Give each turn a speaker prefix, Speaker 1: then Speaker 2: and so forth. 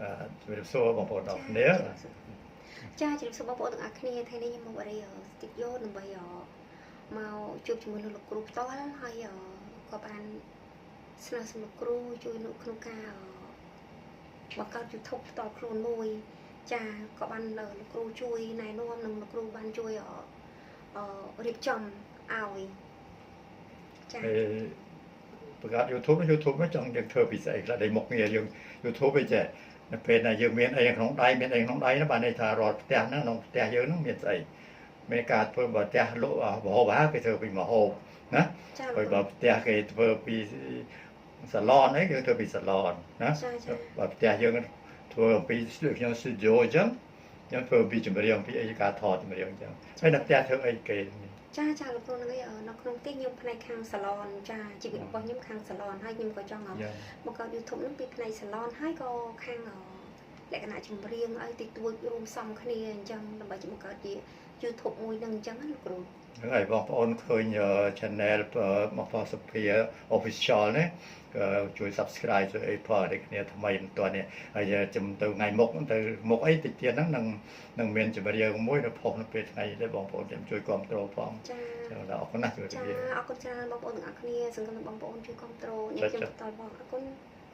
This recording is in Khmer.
Speaker 1: បាទជំរាបសួរបងប្អូនទាំងអស់គ្នា
Speaker 2: ចាជំរាបសួរបងប្អូនទាំងអស់គ្នាថ្ងៃនេះខ្ញុំមកបរិយាស្ទីឌីយោដើម្បីមកជួបជាមួយនឹងលោកគ្រូផ្ទាល់ហើយក៏បានស្នើសុំលោកគ្រូជួយនៅក្នុងការបង្កើត YouTube ផ្ទាល់ខ្លួនមួយចាក៏បានលោកគ្រូជួយណែនាំនិងលោកគ្រូបានជួយរៀបចំឲ្យចា
Speaker 1: បង្កើត YouTube YouTube ចង់យើងធ្វើពីស្អីខ្លះដែលមុខងារយើង YouTube ឯចេះនៅពេលដែលយើងមានអីក្នុងដៃមានអីក្នុងដៃហ្នឹងបានន័យថារាល់ផ្ទះហ្នឹងក្នុងផ្ទះយើងហ្នឹងមានស្អីមានការធ្វើបើផ្ទះលក់ម្ហូបអាហារគេធ្វើពីម្ហូបណាហើយបើផ្ទះគេធ្វើពីសាឡនអីយើងធ្វើពីសាឡនណាបើផ្ទះយើងធ្វើអំពីខ្ញុំ studio អញ្ចឹងខ្ញុំធ្វើពីចម្រៀងពីអីការថតចម្រៀងអញ្ចឹងហើយនៅផ្ទះធ្វើអីគេ
Speaker 2: ចាចាលោកគ្រូហ្នឹងឯងនៅក្នុងផ្ទះខ្ញុំផ្នែកខាងសាឡនចាជីវិតរបស់ខ្ញុំខាងសាឡនហើយខ្ញុំក៏ចង់បង្កើត YouTube ហ្នឹងពីផ្នែកសាឡនហើយក៏ខាងលក្ខណៈចម្រៀងឲ្យតិចតួចរួមផ្សំគ្នាអញ្ចឹងដើម្បីបង្កើតជា YouTube មួយហ្នឹងអញ្ចឹងណាលោកគ្រូ
Speaker 1: ហ្នឹងហើយបងប្អូនឃើញ channel មកផសុភា official នេះជួយ subscribe ជួយអីផងដូចគ្នាថ្មីមិនទាន់នេះហើយចំទៅថ្ងៃមុខទៅមុខអីតិចទៀតហ្នឹងនឹងនឹងមានចម្រៀងមួយនៅផុសនៅពេលថ្ងៃនេះបងប្អូនចាំជួយគ្រប់គ្រងផង
Speaker 2: ចា
Speaker 1: ចាអរគុណណាស់ជួយ
Speaker 2: ចាអរគុណច្រើនបងប្អូនទាំងអស់គ្នាសង្ឃឹមថាបងប្អូនជួយគ្រប់គ្រងខ្ញុំខ្ញុំបន្តបងអរគុណ។